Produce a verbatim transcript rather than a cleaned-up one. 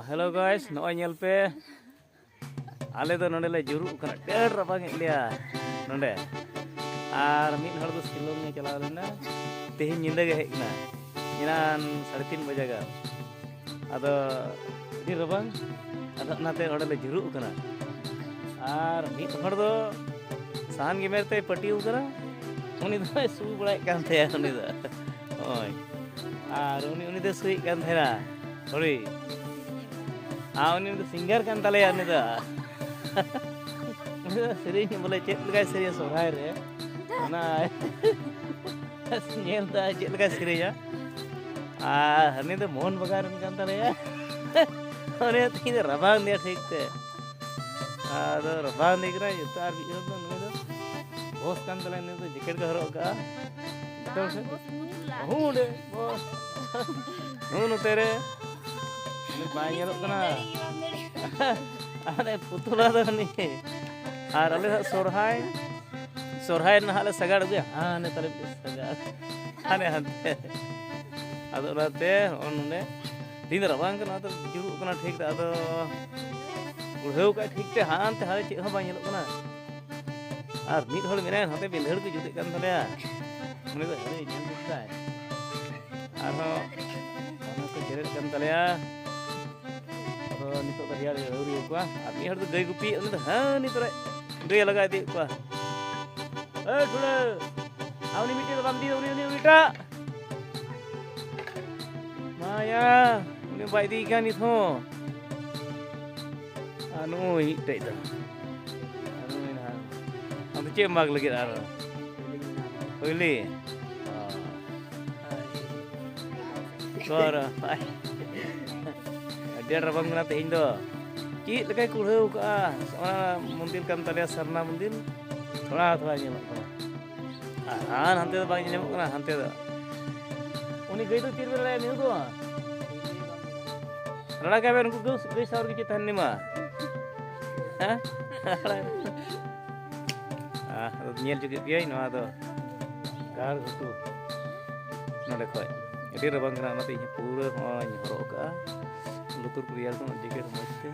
Hello guys, ᱱᱚᱜᱼᱚᱭ ᱧᱮᱞ ᱯᱮ, ᱟᱞᱮ ᱫᱚ ᱱᱚᱰᱮ ᱞᱮ ᱡᱩᱨᱩᱜ ᱠᱟᱱᱟ, ᱰᱷᱮᱨ ᱨᱟᱵᱟᱝ ᱮᱫ ᱞᱮᱭᱟ ᱱᱚᱰᱮ᱾ ᱟᱨ ᱢᱤᱫ ᱦᱚᱲ ᱫᱚ ᱥᱤᱞᱚᱝ ᱮ ᱪᱟᱞᱟᱣ ᱞᱮᱱᱟ, ᱛᱮᱦᱮᱧ ᱧᱤᱫᱟᱹ ᱜᱮ ᱦᱮᱡ ᱮᱱᱟ, ᱮᱱᱟᱱ ᱥᱟᱲᱮ ᱛᱤᱱ ᱵᱟᱡᱮ ᱜᱟᱱ᱾ ᱟᱫᱚ ᱟᱹᱰᱤ ᱨᱟᱵᱟᱝ, ᱟᱫᱚ ᱚᱱᱟᱛᱮ ᱱᱚᱰᱮ ᱞᱮ ᱡᱩᱨᱩᱜ ᱠᱟᱱᱟ᱾ ᱟᱨ ᱢᱤᱫ ᱦᱚᱲ ᱫᱚ ᱥᱟᱦᱟᱱ ᱜᱮᱢᱮᱨ ᱛᱮᱭ ᱯᱟᱹᱴᱤᱣ ᱠᱟᱱᱟ, ᱩᱱᱤ ᱫᱚᱭ ᱥᱩ ᱵᱟᱲᱟᱭᱮᱫ ᱠᱟᱱ ᱛᱟᱦᱮᱸᱫ ᱩᱱᱤ ᱫᱚ᱾ ᱦᱳᱭ, ᱟᱨ ᱩᱱᱤ ᱩᱱᱤ ᱫᱚᱭ ᱥᱩᱭᱮᱫ ᱠᱟᱱ ᱛᱟᱦᱮᱱᱟ᱾ ᱦᱳᱭ, ᱟᱨ ᱩᱱᱤ ᱩᱱᱤ ᱫᱚ ᱥᱤᱝᱜᱟᱨ ᱠᱟᱱ ᱛᱟᱞᱮᱭᱟ ᱩᱱᱤ ᱫᱚ᱾ ᱩᱱᱤ ᱫᱚ ᱥᱮᱨᱮᱧ ᱵᱚᱞᱮ ᱪᱮᱫ ᱞᱮᱠᱟᱭ ᱥᱮᱨᱮᱧᱟ ᱥᱚᱦᱨᱟᱭ ᱨᱮ, ᱚᱱᱟ ᱧᱮᱞ ᱫᱟ ᱪᱮᱫ ᱞᱮᱠᱟᱭ ᱥᱮᱨᱮᱧᱟ᱾ ᱟᱨ ᱦᱟᱹᱱᱤ ᱫᱚ ᱢᱳᱦᱚᱱ ᱵᱟᱜᱟᱱ ᱨᱮᱱ ᱠᱟᱱ ᱛᱟᱞᱮᱭᱟ᱾ ᱩᱱᱤ ᱫᱚ ᱛᱤᱦᱤᱧ ᱫᱚ ᱨᱟᱵᱟᱝ ᱫᱮᱭᱟ ᱴᱷᱤᱠ ᱛᱮ᱾ ᱟᱫᱚ ᱨᱟᱵᱟᱝ ᱫᱤᱱ ᱠᱟᱱᱟ, ᱡᱚᱛᱚ ᱟᱨ ᱢᱤᱫ ᱦᱚᱲ ᱫᱚ ᱱᱩᱭ ᱫᱚ ᱵᱚᱥ ᱠᱟᱱ ᱛᱟᱞᱮᱭᱟ, ᱱᱩᱭ ᱫᱚ ᱡᱮᱠᱮᱴ ᱠᱚ ᱦᱚᱨᱚᱜ ᱠᱟᱜᱼᱟ᱾ ᱡᱚᱛᱚ ᱦᱚᱲ ᱥᱮ ᱵᱟᱝ, ᱵᱚᱥ ᱢᱩᱛᱞᱟ᱾ ᱦᱩᱸ, ᱚᱸᱰᱮ ᱵᱚᱥ᱾ ᱦᱩᱸ, ᱱᱚᱛᱮ ᱨᱮ ᱩᱱᱤ ᱵᱟᱭ ᱧᱮᱞᱚᱜ ᱠᱟᱱᱟ᱾ ᱟᱨ ᱯᱩᱛᱩᱞᱟ ᱫᱚ ᱩᱱᱤ᱾ ᱟᱨ ᱟᱞᱮ ᱫᱚ ᱥᱚᱨᱦᱟᱭ, ᱥᱚᱨᱦᱟᱭ ᱨᱮᱱᱟᱜ ᱦᱟᱸᱜ ᱞᱮ ᱥᱟᱜᱟᱲ ᱟᱹᱜᱩᱭᱟ᱾ ᱦᱟᱱᱮ ᱛᱟᱞᱮ ᱢᱤᱫᱴᱮᱡ ᱥᱟᱜᱟᱲ᱾ ᱦᱟᱱᱮ ᱦᱟᱱᱛᱮ᱾ ᱟᱫᱚ ᱚᱱᱟᱛᱮ ᱦᱚᱸᱜᱼᱚ ᱱᱚᱰᱮ ᱛᱤᱦᱤᱧ ᱫᱚ ᱨᱟᱵᱟᱝ ᱠᱟᱱᱟ, ᱟᱫᱚ ᱡᱩᱨᱩᱜ ᱠᱟᱱᱟ ᱴᱷᱤᱠ ᱛᱮ, ᱟᱫᱚ ᱠᱩᱲᱦᱟᱹᱣ ᱠᱟᱜᱼᱟ ᱴᱷᱤᱠ ᱛᱮ, ᱦᱟᱱᱛᱮ ᱦᱟᱱᱮ ᱪᱮᱫ ᱦᱚᱸ ᱵᱟᱝ ᱧᱮᱞᱚᱜ ᱠᱟᱱᱟ᱾ ᱟᱨ ᱢᱤᱫ ᱦᱚᱲ ᱢᱮᱱᱟᱭᱟ ᱱᱚᱛᱮ ᱵᱤᱸᱫᱷᱟᱹᱲ ᱠᱚ ᱡᱩᱛᱮᱫ ᱠᱟᱱ ᱛᱟᱞᱮᱭᱟ, ᱩᱱᱤ ᱫᱚ ᱦᱟᱹᱱᱤ ᱧᱮᱞ ᱡᱩᱛ ᱫᱟᱭ᱾ ᱟᱨᱦᱚᱸ ᱚᱱᱟ ᱠᱚ ᱡᱮᱨᱮᱫ ᱠᱟᱱ ᱛᱟᱞᱮᱭᱟ᱾ ᱟᱫᱚ ᱱᱤᱛᱚᱜ ᱫᱚ ᱨᱮᱭᱟᱲ ᱟᱹᱣᱨᱤ ᱠᱚᱣᱟ᱾ ᱟᱨ ᱢᱤᱫ ᱦᱚᱲ ᱫᱚ ᱜᱟᱹᱭ ᱜᱩᱯᱤ, ᱩᱱᱤ ᱫᱚ ᱦᱟᱹᱱᱤ ᱠᱚᱨᱮ ᱜᱟᱹᱭ ᱞᱟᱜᱟ ᱤᱫᱤᱭᱮᱫ ᱠᱚᱣᱟ᱾ ᱮ ᱴᱷᱩᱲᱟᱹ, ᱟᱨ ᱩᱱᱤ ᱢᱤᱫᱴᱮᱡ ᱫᱚ ᱵᱟᱢ ᱤᱫᱤᱭᱮᱫᱟ, ᱩᱱᱤ, ᱩᱱᱤ, ᱩᱱᱤᱴᱟᱜ᱾ ᱢᱟᱭᱟ, ᱩᱱᱤ ᱵᱟᱭ ᱤᱫᱤᱭᱮ ᱠᱟᱱ ᱱᱤᱛ ᱦᱚᱸ᱾ ᱟᱨ ᱱᱩᱭ ᱢᱤᱫᱴᱮᱡ ᱫᱚ᱾ ᱟᱨ ᱱᱩᱭ ᱱᱟᱦᱟᱜ᱾ ᱟᱢ ᱫᱚ ᱪᱮᱫ ᱮᱢ ᱢᱟᱜᱽ ᱞᱟᱹᱜᱤᱫ ᱟᱨ? ᱦᱩᱭᱞᱤ? ᱚ᱾ ᱩᱠᱩᱨ? ᱟᱹᱰᱤ ᱟᱸᱴ ᱨᱟᱵᱟᱝ ᱠᱟᱱᱟ ᱛᱮᱦᱮᱧ ᱫᱚ᱾ ᱪᱮᱫ ᱞᱮᱠᱟᱭ ᱠᱩᱲᱦᱟᱹᱣ ᱠᱟᱜᱼᱟ᱾ ᱚᱱᱟ ᱢᱚᱱᱫᱤᱨ ᱠᱟᱱ ᱛᱟᱞᱮᱭᱟ, ᱥᱟᱨᱱᱟ ᱢᱚᱱᱫᱤᱨ᱾ ᱛᱷᱚᱲᱟ ᱛᱷᱚᱲᱟ ᱧᱮᱞᱚᱜ ᱠᱟᱱᱟ᱾ ᱟᱨ ᱦᱟᱱᱛᱮ ᱫᱚ ᱵᱟᱝ ᱧᱮᱞᱚᱜ ᱠᱟᱱᱟ, ᱦᱟᱱᱛᱮ ᱫᱚ᱾ ᱩᱱᱤ ᱜᱟᱹᱭ ᱫᱚ ᱛᱤ ᱨᱮᱵᱮᱱ ᱞᱟᱲᱟᱭᱟ, ᱢᱤᱦᱩ ᱫᱚ? ᱞᱟᱲᱟ ᱠᱟᱭ ᱵᱮᱱ, ᱩᱱᱠᱩ ᱜᱟᱹᱭ, ᱜᱟᱹᱭ ᱥᱟᱶ ᱨᱮᱜᱮ ᱪᱮᱫ ᱛᱟᱦᱮᱱ ᱱᱤᱢᱟ? ᱦᱮᱸ? ᱟᱫᱚ ᱧᱮᱞ ᱦᱚᱪᱚ ᱠᱮᱫ ᱯᱮᱭᱟᱹᱧ ᱱᱚᱣᱟ ᱫᱚ ᱜᱟᱲ ᱜᱷᱩᱴᱩ ᱱᱚᱰᱮ ᱠᱷᱚᱡ᱾ ᱟᱹᱰᱤ ᱨᱟᱵᱟᱝ ᱠᱟᱱᱟ, ᱚᱱᱟᱛᱮ ᱤᱧ ᱯᱩᱨᱟᱹ ᱦᱚᱸᱜᱼᱚᱭ ᱤᱧ ᱦᱚᱨᱚᱜ ᱟᱠᱟᱫᱼᱟ᱾ ᱞᱩᱛᱩᱨ ᱠᱚ ᱨᱮᱭᱟᱲ ᱠᱚᱜ ᱡᱮᱠᱮᱴ ᱢᱚᱡᱽ ᱛᱮ᱾